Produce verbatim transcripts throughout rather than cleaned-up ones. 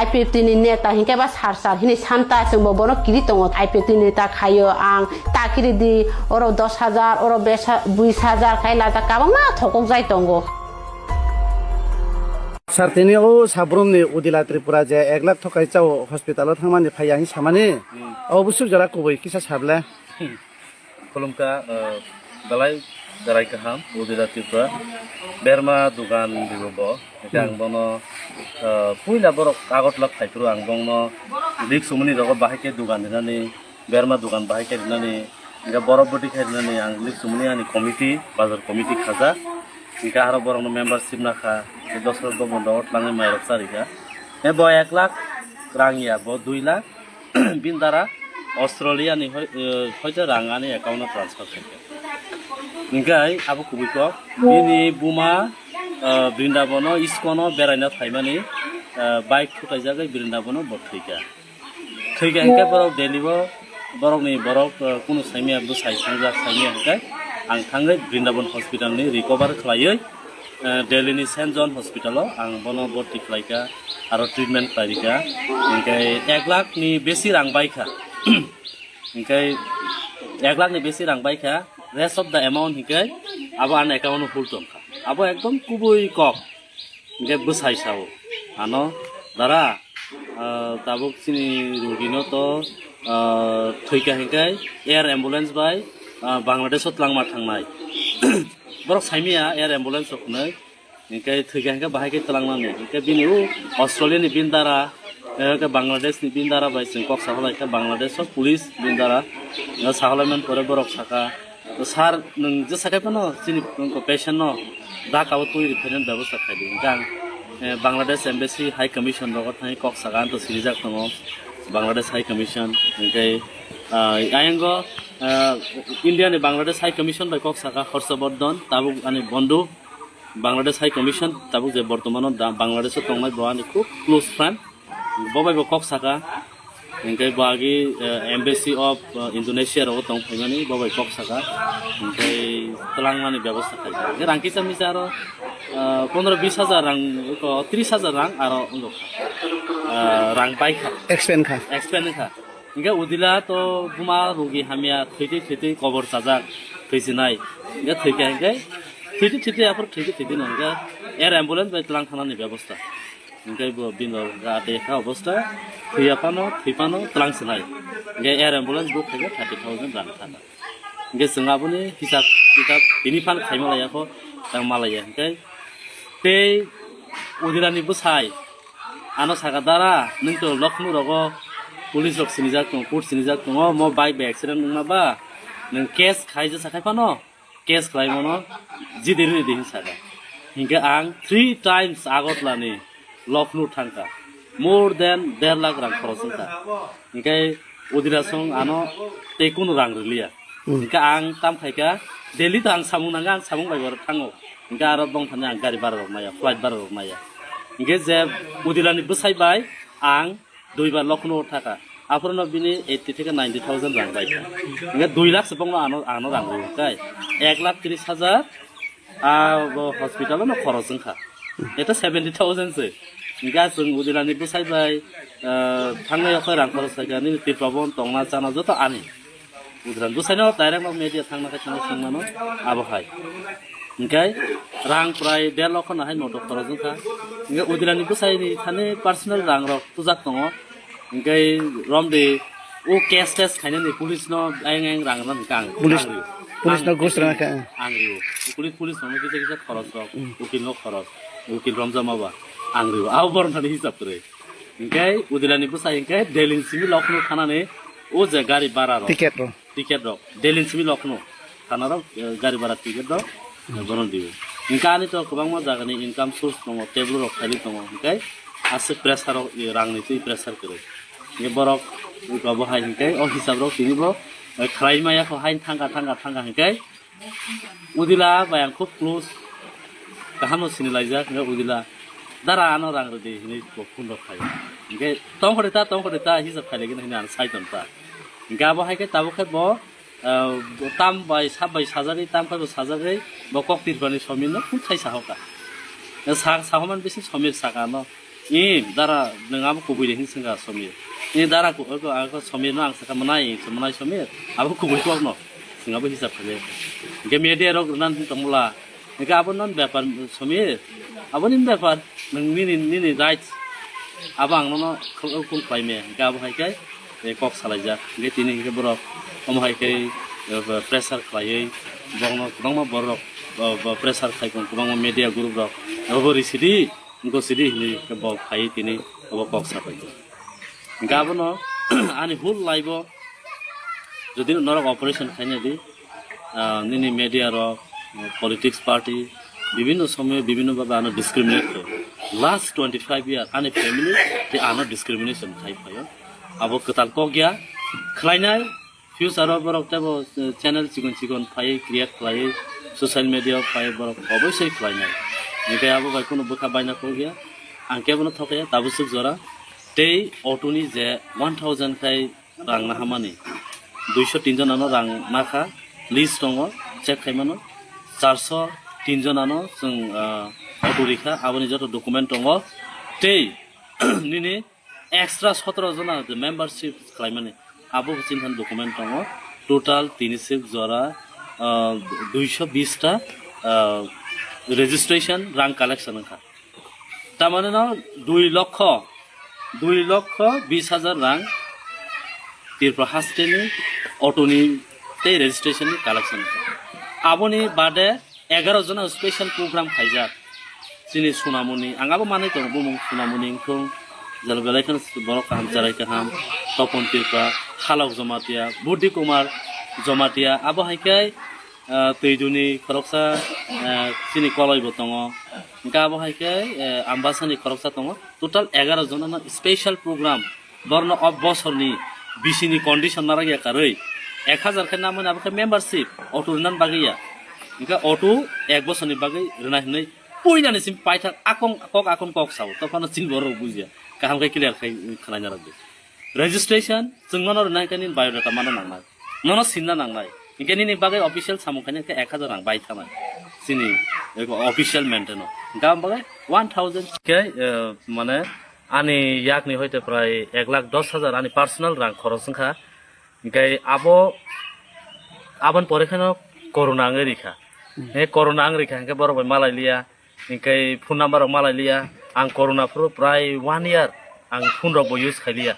I P F T ni neta hinkhe ba sar sar hini santa chwngbo bono kiri tongo. I P F T ni neta khaio ang ta kiri di, oro dos hajar, oro bes ha-, bis hajar khai lajak, kabangma thokok jai tongo. Sir, tini o Sabrum ni Udila Tripura je ek lakh thokai chao hospital o thangmani phaiya hin samani, hmm, o busuk jora kubui kisa sable. Khulumkha, eh, belai berai kaham, Udila Tripura. Berma dugan dibo bo. Hingke ang, hmm, bono, eh, puila borok Agartala phaiphuru ang bongno lik sumuni rogo bahai khe dugan rinani, berma dugan bahai khe rinani, hingke borok bwtwi khe rinani ang lik sumuni ani committee, bazar committee khajak. Hingke aro borokno membership nakha, dosra dobon rogo tlangwi mairok charikha. He bo ek lakh rang ya, bo dui lakh. Bini dara Australia ni hoi-, eh, hoite rang ani account o transfer khaikha. Hingke abo kubui kok. Bini buma, eh, Brindabono, Iskono beraina phaimani, eh, bike thukaijagwi Brindabono bo thwikha. Thwikha hingke borok Delhi o, borokni borok, eh, kunu saimya bwsai sangjak saimya hingke ang thangwi Brindabon hospital ni recover khlaiwi, eh, Delhi ni Saint John Hospital o ang bono borti khlaikha, aro treatment khlairikha. Hingke ek lakh ni besi rang baikha. Hingke ek lakh ni besi rang baikha, rest of the amount hingke abo ani account o full tongkha. Abo ekdom kubui kok. Hingke bwsai sao ano, "Dara, ah, tabuk chini rugino to, ah, thwikha hingke air ambulance bai, ah, Bangladesh o tlangma thangnai." Borok saimaya air ambulance rok hwnwi. Hingke thwikha hingke bahai khe twlangnani. Hingke bini o Australia ni bini dara, eh, hingke Bangladesh ni bini dara bai chwng kok sahalai khe Bangladesh o police bini dara, eh, sahalai man pore borok saka, "Sir, nwng jesa khe phano chini patient no Dhaka o twi rwphainani bebosta khaidi." Hingke ang, eh, Bangladesh Embassy High Commission rogo thangwi kok saka, anto sirijak tongo Bangladesh High Commission. Hingke, ah, ayang o, ah, India ni Bangladesh High Commission bai kok saka Horshabordhon, tabuk ani bondhu. Bangladesh High Commission, tabuk je bortomano da-, Bangladesh o tongnai bo ani khub close friend, bo bai bo kok saka, hingke bo agi, eh, Embassy of, eh, Indonesia rogo tong phaimani, bo bai kok saka, hingke twlangmani bebosta khaikha. Hingke rang kisa misa aro, eh, pondro bis hajar rang, eko tris hajar rang aro wngkha, eh, rang baikha. Expand kha. Expand kha. Hingke Udila to buma rugi hamya thwitwi thwitwi kobor chajak thwisinai. Hingke thwikha hingke thwitwi thwitwi aphuru thwikha thwitwi no hingke air ambulance bai twlang thanani bebosta. Hingke bo bini rok ga de kha obosta thwiya phano thwi phano twlang sinai. Hingke air ambulance book khaikha thirty thousand rang thana. Hingke chwng aboni hisab kitab tini phano khaima laiya kho tang malaiya hingke tei Udila ni bwsai ano saka, "Dara, nwng to Lucknow rogo police rok sinijak tongo, court sinijak tongo, mo bike bai accident wngma ba, nwng case khai jesa khai phano, case khlai mano, jidi rwdi," hin saka. Hinkhe ang three times Agartala ni Lucknow thangkha, more than der lakh rang khoros wngkha. Hinkhe Udila song ano tei kunu rang rwliya. Hmm. Hinkhe ang tam khaikha, Delhi to ang samung nangkha, ang samung bai borok thango. Hinkhe aro bongthani ang gari bara rok maya, flight bara rok maya. Hinkhe je Udila ni bwsai bai ang duibar Lucknow o thaka. Aphuru no bini eighty theke ninety thousand rang bai kha. Hinkhe dui lakh se bongno ano, ano rang rw kai. Ek lakh tris hajar abo hospital no khoros wngkha. Eta seventy thousand se. Hinkhe chwng Udila ni bwsai bai, ah, thangnai o khe rang khoros khaikha, nini Tripura bon tongna chana joto ani. Udila ni bwsai no direct no media thangna khe thangna swngmano abo hai. Hinkhe rang prai der lokho no hai moto khoros wngkha. Hinkhe Udila ni bwsai ni thani personal rang rok tujak tongo. Hinkhe romdi o case test khainani police no ayang ayang rang rang kang. Police, ang rio. Police no gus rang kha. Ang rio. Police, police no kisa kisa khoros rok, hmm, ukil no khoros, ukil romjama ba ang rio. Abo borok thani hisab kwrwi. Hinkhe Udila ni bwsai hinkhe Delhi ni simi Lucknow thanani o je gari bara rok. Ticket rok. Ticket rok Delhi ni simi Lucknow thana rok, eh, gari bara ticket rok, eh, bono diyo. Hinkhe ani to kwbangma jaga ni income source tongo, table rok khaili tongo, hinkhe aswk pressure rok, eh, rang ni twi pressure kwrwi. Hinkhe borok abo hai hinkhe o hisab rok tini bo, eh, khlai maya kho hai thangkha, thangkha, thangkha hinkhe Udila bai ang khub close, kaham no sini laijak, hinkhe Udila, "Dara, ano rang rwdi," hinwi bo phone rok khai. Hinkhe, "Tongkhordi ta, tongkhordi ta, hisab khailai gini," hinwi ang sai tong ta. Hinkhe abo hai khe tabuk khe bo, ah, tam bai, sab bai sajagwi, tam khai bo sajagwi, bo kok Tripura ni Somir no phone khai sahoka. Sa-, sahoman bisi Somir saka ano, I dara nwng abo kubui de hin sengkha Somir. I dara ku, ko, ko Somir no ang sakha manai, manai Somir. Abo kubui kok no. Sing abo hisab khabe. Ge media rok rwnan hin tongmula. Ge abo non bepar Somir. Abo nin bepar. Nwng nini, nini rights. Abo ang nono khul, khul khlai me. Ge abo hai kai, eh, kok salaijak. Ge tini hingke borok omo hai kai, eh, pressure khlaiwi. Borokno kwbangma borok, bo, bo pressure khai tong, kwbangma media group rok. Abo risidi. Wngkha sidi hinwi khe bo phaiwi tini obo kok sapai tong. Hingkhe abono ani whole life o jodi norok operation khaina di, ah, nini media rok, politics party, bibhinno somoyo bibhinno bhabe ano discriminate khaio. Last twenty five year ani family tei ano discrimination khai phaio. Abo kwtal kok ya, khlainai, future o borok teibo, eh, channel chikon chikon phaiwi create khlaiwi social media o phaiwi borok oboisoi khlainai. Hingkhe abo bai kunu bwkha baina kok ya. Ang kebono thok ya, tabuk swk jora. Tei auto ni je one thousand khai rang nahamani, duiso tin jona no rang nakha, list tongo, check khaimano. Charso tin jona no chwng, ah, auto rikha, aboni joto document tongo. Tei nini extra sotoro jona je membership khlaimani, abo chini thani document tongo. Total tini sik jora, ah, duiso bis ta, ah, registration rang collection wngkha. Tamani no dui lokho, dui lokho bis hajar rang Tripura hasteni auto ni tei registration ni collection wngkha. Aboni bade egaro jona special program khaijak. Chini Sunamoni, ang abo manwi tongo, bumung Sunamoni wngthung, jalo belai kheno borok kaham, cherai kaham, Topon Tripura, Khalok Jomatia, Budhi Kumar Jomatia, abo hai khe, ah, Twiduni khoroksa, ah, chini Koloi bo tongo, hingkhe abo hai khe, eh, Ambasani khoroksa tongo, total egaro jona no special program. Borno o bosorni bisini condition narak ya karwi ek hajar khe namani abo khe membership auto rinan bagwi ya. Hingkhe auto ek bosorni bagwi rina hinwi puinani sim paithak akong kok akong kok sao. Tophano chini borok bujiya. Kaham khe clear khai khwlaina rwdi. Registration chwng nono rwna hingkhe nini biodata mana nangnai. Nono sinna nangnai. Hingkhe nini bagwi official samung khaina khe ek hajar rang bai thanai. Chini eko official maintain o. Hingkhe aboni bagwi one thousand khe, eh, mane ani yakni hoite prai ek lakh dos hajar ani personal rang khoros wngkha. Hingkhe abo, aboni pore kheno corona wngwi rikha. Hmm. He corona wng rikha hingkhe borok bai malai liya. Hingkhe phone number rok malai liya. Ang corona phuru prai one year ang phone rok bo use khai liya.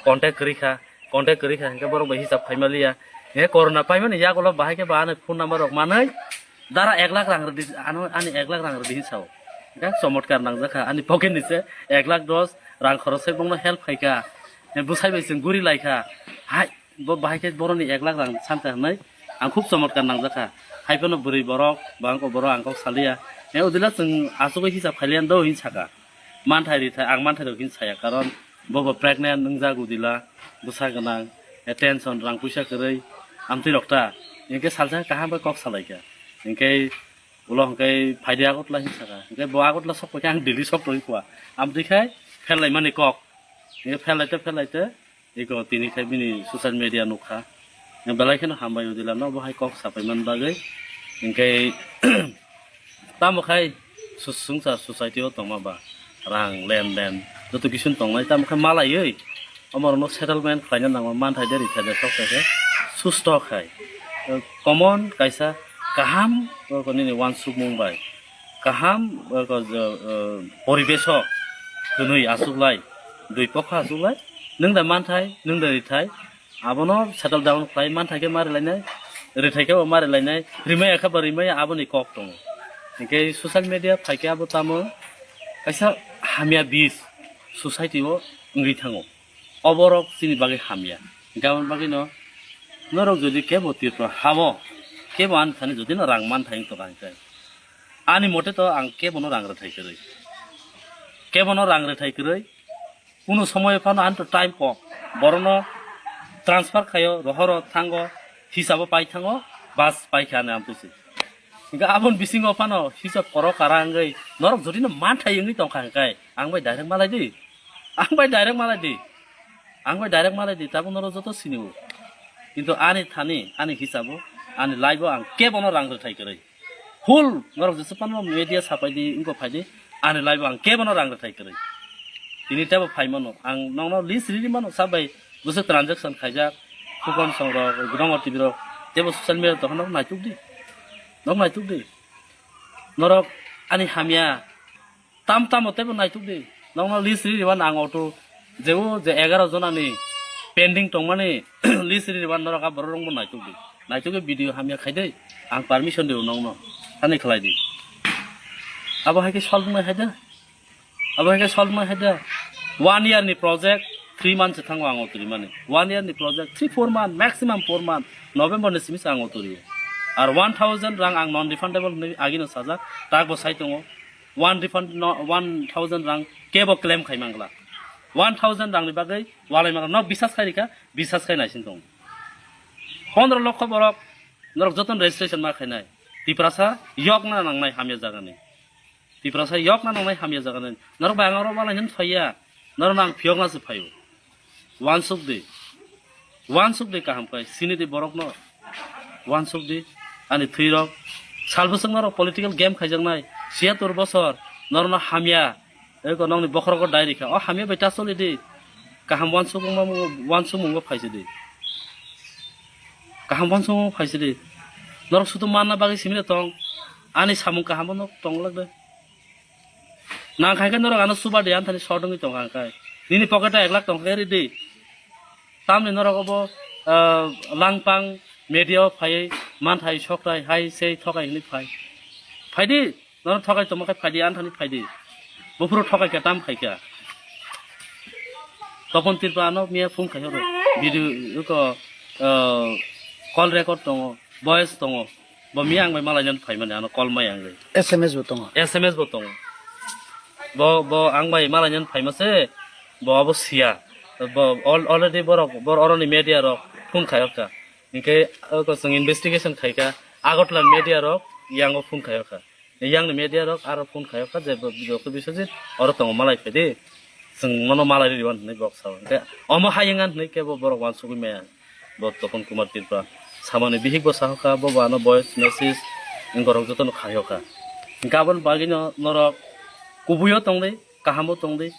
Contact kwrwi kha, contact kwrwi kha hingkhe borok bai hisab khaima liya. He corona paimani yagulo bahai khe ba ani phone number rok manwi dara ek lakh rang rwdi, ano ani ek lakh rang rwdi hin sao. Hingkhe chomotkar nangjakha ani pocket ni se ek lakh dos rang khorosai bongno help khaikha. He bwsai bai chwng guri laikha. Hai, bo bahai khe boroni ek lakh rang sankha hinwi ang khub chomotkar nangjakha. Hai phano bwrwi borok, bangko borok ang kok saliya. He udila chwng asugwi hisab khailiya do hin saka. Manthai rithai, ang manthai rok hin saya, karon bobo pregnant wngjak udila, bwsa gwnang, he tension, rang puisa kwrwi, amtwi rok ta. Hinkhe salsa kaham bai kok salaikha. Hinkhe ulo hinkhe phaidi Agartala hin saka. Hinkhe bo Agartala sok paikhe ang Delhi sok tongwi kua. Amtwi khai phel laimani kok. Hinkhe phel laite phel laite Eko tini khai bini social media nukha. Belai kheno hambai udila no bo hai kok sapai man bagwi. Hinkhe tamo khai su-, sungsa society o tongma ba rang lenden joto kisu tongnai tamo khai malaiwi omo rokno settlement khlaina nango manthai de rithai de sok khe susto khai. Common kaisa kaham oko nini wansukmung bai. Kaham, eh, ko, eh, poribesh o kwnwi achuklai, dui pokha achuklai, nwng da manthai, nwng da rithai, abono settle down khlai manthai khe ma rilainai, rithai khe bo ma rilainai, rimaya khe bo rimaya aboni kok tongo. Hinkhe social media phai khe abo tamo kaisa hamya bis society o wngwi thango. Oborok chini bagwi hamya. Hinkhe aboni bagwino norok jodi kebo Tripura hao, kebo ani thani jodi no rang manthai wng tongkha hinkhe, ani mote to ang kebono rang rwthai kwrwi. Kebono rang rwthai kwrwi, kunu somoyo phano ani to time kok. Borokno transfer khaio, rohoro thango, hisabo pai thango, bas pai kha ani amtwi se. Hinkhe aboni bisingo phano hisab korok kara wngwi norok jodi no manthai wngwi tongkha hinkhe ang bai direct malai di. Ang bai direct malai di. Ang bai direct malai di, tabuk norok joto sinio. Kintu ani thani, ani hisabo, ani life o ang kebono rang rwthai kwrwi. Full norok jesa phano media sapai di, wngkok phai di, ani life o ang kebono rang rwthai kwrwi. Tini tebo phai mano. Ang nokno list riri mano, sa bai bwswk transaction khaijak, Fukan song rok, Gwnangwar T V rok, tebo social media tongkha, nok naituk di. Nok naituk di. Norok ani hamya tam tamo tebo naituk di. Nokno list riri mano ang auto, je o je egaroh jonani pending tongmani list riri mano norok a borok rokbo naituk di. Naituk di video hamya khai di. Ang permission di nokno. Thani khlai di. Abo hai khe solve nai hai da. Abo hai khe solve nai hai da. One year ni project, three months thango ang auto rimani. One year ni project, three, four month, maximum four month. November ni simi se ang auto rio. Ar one thousand rang ang non refundable hinwi agino sajak, tak bo sai tongo. One refund no, one thousand rang kebo claim khai mangla. One thousand rang ni bagwi walai mangla. No bisas khai rikha, bisas khai naising tongo. Pondro lokho borok norok jotono registration ma khainai. Tiprasa yokna nangnai hamya jagani. Tiprasa yokna nangnai hamya jagani. Norok bai ang oro walai hin phaiya. Norok nang phiyokna se phaio. Wansuk di. Wansuk di kaham khai. Sini di borok no. Wansuk di. Ani thwi rok. Salbwswk norok political game khaijaknai. Siyatur bosor. Norok no hamya. Eko nokni bokhorogo dai rikha. O hamya bai ta choli di. Kaham wansukmung, wansukmung bo phaisi di. Kaham wansukmung phaisi di. Norok sudu manna bagwi simi tong. Ani samung kaham no tong lak de. Nang khai khe norok ano suba di anthani sodongwi tong kha khai. Nini pocket o ek lakh tong kha ri di. Tamni norok obo, ah, langpang media o phaiwi manthai sokrai hai sei thokai hinwi phai. Phai di. Nono thokai tongma khe phaidi, anthani phaidi. Buphuru thokai kha, tam khai kha. Topon Tripura ano miya phone khai horo. Video ko, ah, call record tongo, voice tongo. Bo miya ang bai malai nang phai mani ano call mai ang bai. S M S bo tongo. S M S bo tongo. Bo, bo ang bai malai nang phai ma se, bo abo siya. Bo al-, already borok, bor oroni media rok phone khai kha. Hinkhe oko chwng investigation khai kha. Agartala media rok yango phone khai kha. Yang ni media rok aro phone khai kha je bo Doctor Biswajit oro tongo malai phai di. Chwng nono malai rw hwnwi bok sao. Hwnkhe omo hayung an hwnwi kebo borok wansugwi maya. Bo Topon Kumar Tripura. Samani bihik bo sahokha, bo bo ano voice message wngorok jotono khai kha. Hwnkhe aboni bagwino norok kubuio tongdi, kahamo tongdi.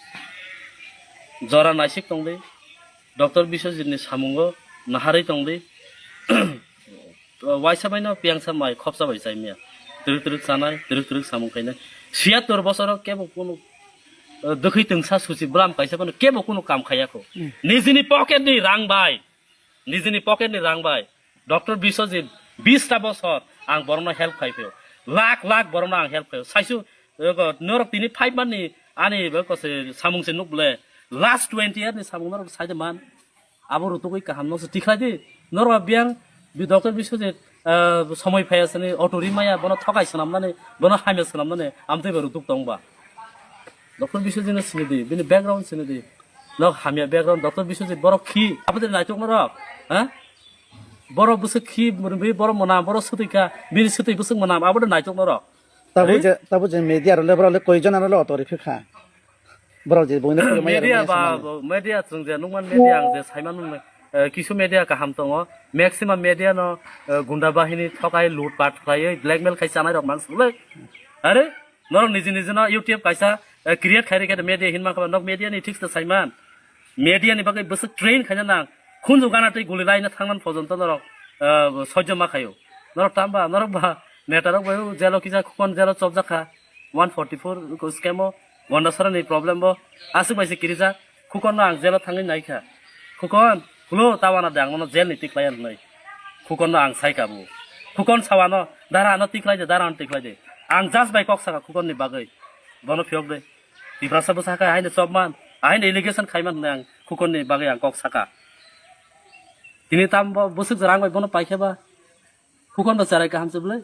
Jora naisik tongdi. Doctor Biswajit ni samungo naharwi tongdi. Waisa bai no piyangsa mai khopsa bai chai miya. Twrwk twrwk chanai, twrwk twrwk samung khainai. Siyator bosoro kebo kunu, eh, dwkhwi twngsa suchi bwlam kaisa phano kebo kunu kam khaiya kho. Hmm. Nijini pocket ni rang bai, nijini pocket ni rang bai. Doctor Biswajit bish ta bosor ang borokno help khai phio. Lakh lakh borokno ang help khai phio. Saisu, ego, norok tini five man ni ani eko se samung se nuk ble. Last twenty year ni samung norok sai de man. Abo rutugwi kaham no se tikhlai di. Norok biyang bi Doctor Biswajit, ah, somoi phaiya sini auto ri maya, bono thokai swnamnani, bono hamya swnamnani, amtwi ba rutuk tong ba. Doctor Biswajit no sini di, bini background sini di. Nok hamya background, Doctor Biswajit borok khi, abo de naitok norok, ha? Borok bwswk khi, bini borok mwnam, borok swtwi kha, bini swtwi bwswk mwnam, abo de naitok norok. Tabo Ari? Je, tabo je media rok le, borok le koi jona rok le auto ri phikha. Borok je buino media ba, media chwng je nukman media ang je saiman, eh, kisu media kaham tongo, maximum media no, eh, gunda bahini thokai loot pat khlaiwi blackmail khai chanai rok man sule. Are, norok niji niji no YouTube kaisa, eh, create khai rikhe media hin mankha, nok media ni thik se saiman. Media ni bagwi bwswk train khaina nang, khunju gana tei guli laina thangman pojonto norok, eh, sojjo ma khaio. Norok tamba, norok ba, neta rok bai jelo kisa khukon jelo chopjak kha. One forty four ko scam o, Gondasara ni problem bo, aswk bai se kirijak, khukon no ang jelo thangwi nai kha. Khukon, hulo tawana de ang nono jel ni tiklai ya hwnwi. Khukon no ang sai kha bo. Khukon sawano, dara ano tiklai de, dara ano tiklai de. Ang just bai kok saka khukon ni bagwi. Bono phiyok de. Tiprasa bwsa kha haino chopman, haino allegation khaiman hwnwi ang khukon ni bagwi ang kok saka. Tini tam bo bwswk jora ang bai bono paikhe ba. Khukon bo cherai kaham se bwlai.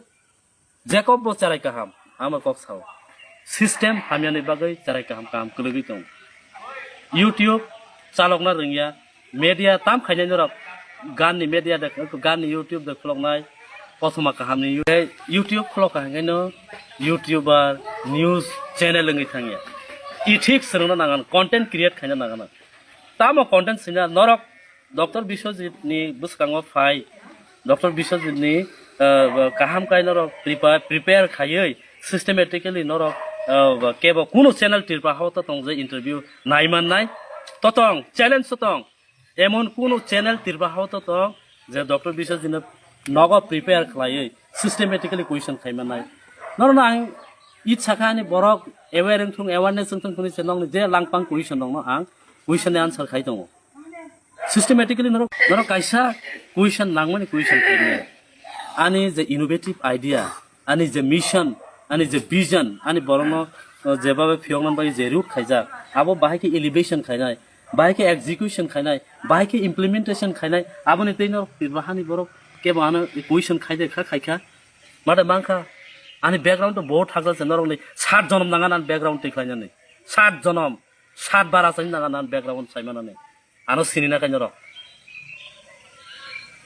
Jacob bo cherai kaham, ama kok sao. System hamyani bagwi cherai kaham, kaham kwlwgwi tong. YouTube chalokna rwngya, media tam khainai norok, gan ni media de, gan ni YouTube de khuloknai, kothoma kaham ni YouTube khulok kha hwnkhe no YouTuber, news channel wngwi thangya. Ethics rwngna nangan, content create khaina nangan. Tamo content sina norok Doctor Biswajit ni bwskango phai, Doctor Biswajit ni, ah, kaham kai norok prepare, prepare khaiwi systematically norok Oh, ba, kebo kuno channel Tripura hao to tong je interview nai man nai. To tong, challenge to tong. Emon kuno channel Tripura hao to tong je Doctor Biswajit no nogo prepare khlaiwi systematically question khai man nai. Norok no ang it sakha ani borok aware wng thung, awareness wng thung, kuni se nokni je langpang question rok no ang question ni answer khai tongo. Systematically norok, norok kaisa question nangmani question khaimani. Ani je innovative idea, ani je mission, ani je vision, ani borokno, uh, jebabe phiyokna bagwi je route khaijak, abo bahai khe elevation khainai, bahai khe execution khainai, bahai khe implementation khainai, aboni tei norok Tripura hani borok kebo ano question khaide kha khaikha. Mate mankha, ani background to bahut thakjak se norokni sat jonom nanga ani background twi khlainani. Sat jonom, sat bar asani nanga ani background saimanani. Ano sini na kanya rok.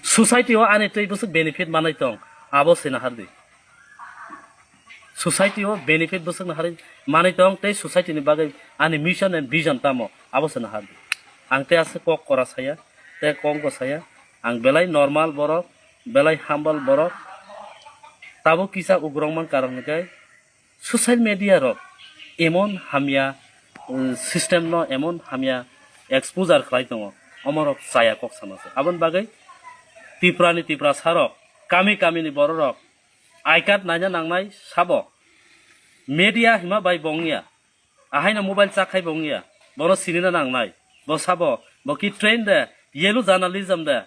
Society o ani tei bwswk benefit manai tong, abo sina hardi. Society o benefit bwswk na hari manai tong tei society ni bagwi ani mission and vision tamo, abo sina hardi. Ang tei ase kok kora saya, tei kok go saya. Ang belai normal borok, belai humble borok. Tabuk kisa ugrok man karon hwnkhe social media rok emon hamya, um, system no emon hamya exposure khlai tongo, omorok chaya kok sana se. Aboni bagwi Tripura ni Tiprasa rok, kami kami ni borok rok I card naina nangnai sabo. Media hima bai bo wngya. Ahaino mobile chakhai bo wngya. Bono sinina nangnai. Bo sabo, bo ki train de, yellow journalism de,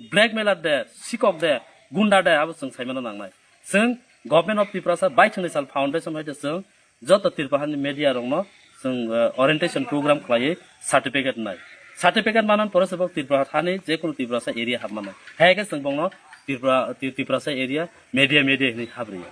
blackmailer de, sikok de, gunda de, abo chwng saimano nangnai. Chwng Government of Tiprasa Baithangni Sal Foundation hai de chwng joto Tripura hani media rokno chwng, eh, orientation program khlaiwi certificate nai. Certificate manan pore se bo Tripura hani jekunu Tiprasa area hapmano. Hai khe chwng bongno Tripura, Ti-, Tiprasa area media, media hinwi habriya.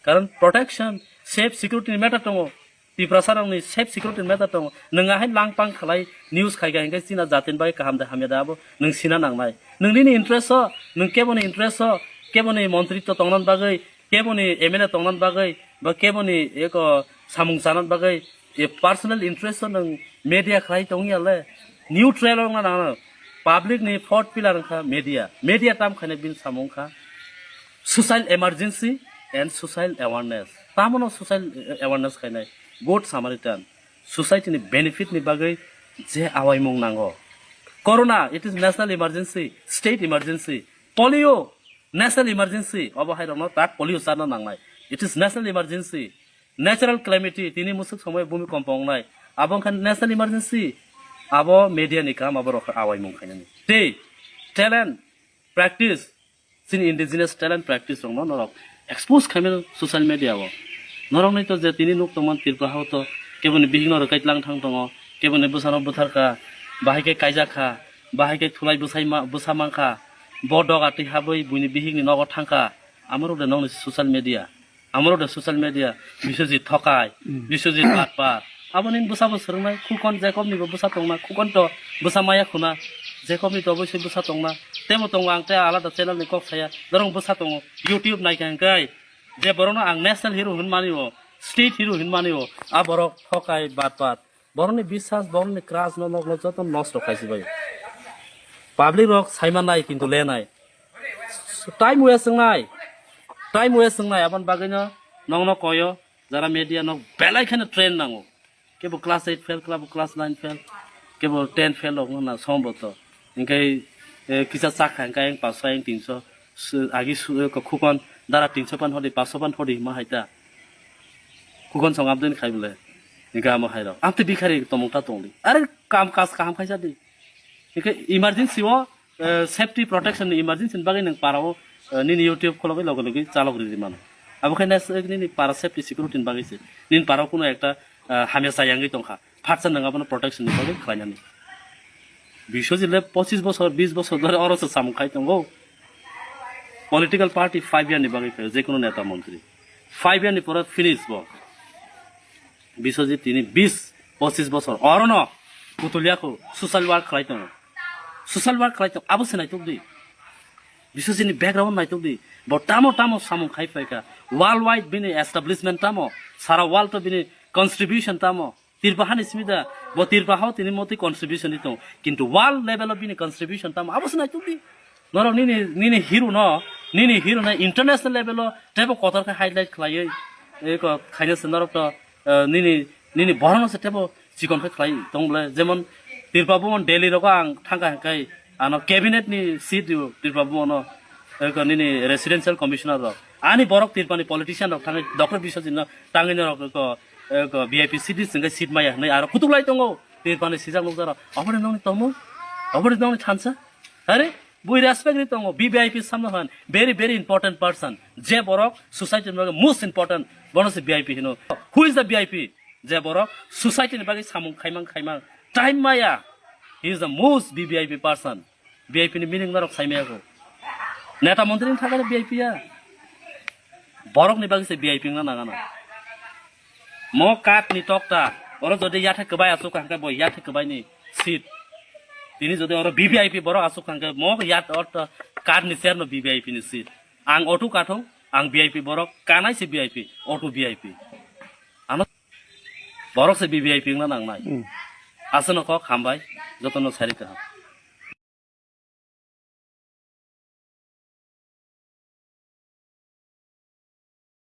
Karon protection, safe, security ni matter tongo. Tiprasa rokni safe security ni matter tongo. Nwng ahai langpang khlai news khai khai hwnkhe chini jatini bagwi kaham de hamya de abo nwng sina nangnai. Nwng nini interest o, nwng keboni interest o, keboni montri to tongna bagwi, keboni M L A tongna bagwi, ba keboni eko samung chana bagwi, e personal interest o nwng media khlai tongya le, neutral wngna nangno. Public ni fourth pillar wngkha media. Media tam khaina bini samung kha social emergency and social awareness. Tamono social awareness khainai. Good Samaritan. Society ni benefit ni bagwi je awaimung nango. Corona, it is national emergency, state emergency. Polio, national emergency. Obo hai rokno tak polio charna nangnai. It is national emergency. Natural calamity, tini musuk somoi bumi kompo wngnai. Abo wngkha national emergency. Abo media ni kam, abo rok awaimung khainani. Tei talent, practice, chini indigenous talent practice rokno norok expose khaimano social media o. Norokni to je tini nuk tongman Tripura hao to keboni bihikno rwkai tlang thang tongo, keboni bwsano butharkha, bahai khe kaijakha, bahai khe thulai bwsai ma-, bwsa mankha, bo doga twi habwi buini bihikni nogo thangkha, amorok de nokni social media. Amoro de social media, Biswajit thokai, Biswajit batpar. Abo nini bwsabo swrwngnai, khukon Jacob nibo bwsa tongna, khukon to bwsa maya khuna, Jacob ni to oboisoi bwsa tongna. Temo tongo ang tei alada channel ni kok saya, dorong bwsa tongo, YouTube naikha hwnkhe, je borokno ang national hero hinmani o, state hero hinmani o, a borok thokai batpar. Borokni biswas, borokni crush no nokno joto nosto khaisi bai. Public rok saima nai kintu le nai. Time waste wngnai. Time waste wngnai, aboni bagwino nokno koyo, jara media nok belai kheno train nango. Kebo class eight fail, kebo class nine fail, kebo ten fail rok wngna somboto. Hingke, eh, kisa chakha hingke ayang paso, ayang tinso. Su-, agi su-, eh, khukon dara tinso pan hodi, paso pan hodi hima hai ta. Khukon song abdeni khai bole. Hingke amo hai rok. Amte bikhari tomong ta tongdi. Are kam kas kaham khaisa di. Hingke emergency o, eh, safety protection ni emergency ni bagwi nang para o, eh, nini YouTube khologwi loge loge chalok riri mano. Abo khe nes-, nini para safety security ni bagwi se. Nini para o kuno ekta, eh, hamya chayangwi tongkha. Phatsa nwng abono protection ni bagwi khlainani. Biswajit le pochis bosor, bis bosor dhore oro se samung khai tongo. Political party five year ni bagwi khaio, je kono neta montri. Five year ni pore finish bo. Biswajit tini bis, pochis bosor orono kutuliya kho social work khlai tongo. Social work khlai tongo, abo se naitok di. Biswajit ni background naitok di. Bo tamo tamo samung khai phaikha. Worldwide bini establishment tamo, sara world o bini contribution tamo. Tirpa hani simi da, bo Tirpa hao tini moti contribution di tongo. Kintu world level o bini contribution tamo, abo se naitok di. Norok nini, nini hero no, nini hero no international level o tebo kotor khe highlight khlaiwi, eko khaina se norok to, eh, nini, nini borokno se tebo chikon khe khlai tong bole. Jemon Tripura Bhuban Delhi rogo ang thangkha hwnkhe ano cabinet ni seat rio Tripura Bhuban no, eh, ko nini residential commissioner rok. Ani borok Tripura ni politician rok thangwi Doctor Biswajit no tangwi no rok ko, eh, ko V I P seat ni chwngkhe seat maya hwnwi aro kutuk lai tongo Tripura ni sijak nukjak rok. Oboni nokni tongmung, oboni nokni thansa. Are, bui respect ri tongo, V V I P samno han, very, very important person. Je borok society ni bagwi most important, bono se V I P hino. Who is the V I P? Je borok society ni bagwi samung khaimang khaimang, time maya. He is the most V V I P person. V I P ni meaning norok sai maya ko. Neta montri ni thakare V I P ya. Borok ni bagwi se V I P wngna nangana. Mo card ni tokta, oro jodi yathe kwbai asuk hwnkhe bo yathe kwbai ni seat. Tini jodi oro V V I P borok asuk hwnkhe mo yat orta card ni chair no V V I P ni seat. Ang auto kathong, ang V I P borok, kanai se V I P, auto V I P. Ano borok se V V I P wngna nangnai. Hmm. Aswkno kok hambai, jotono sari kaham.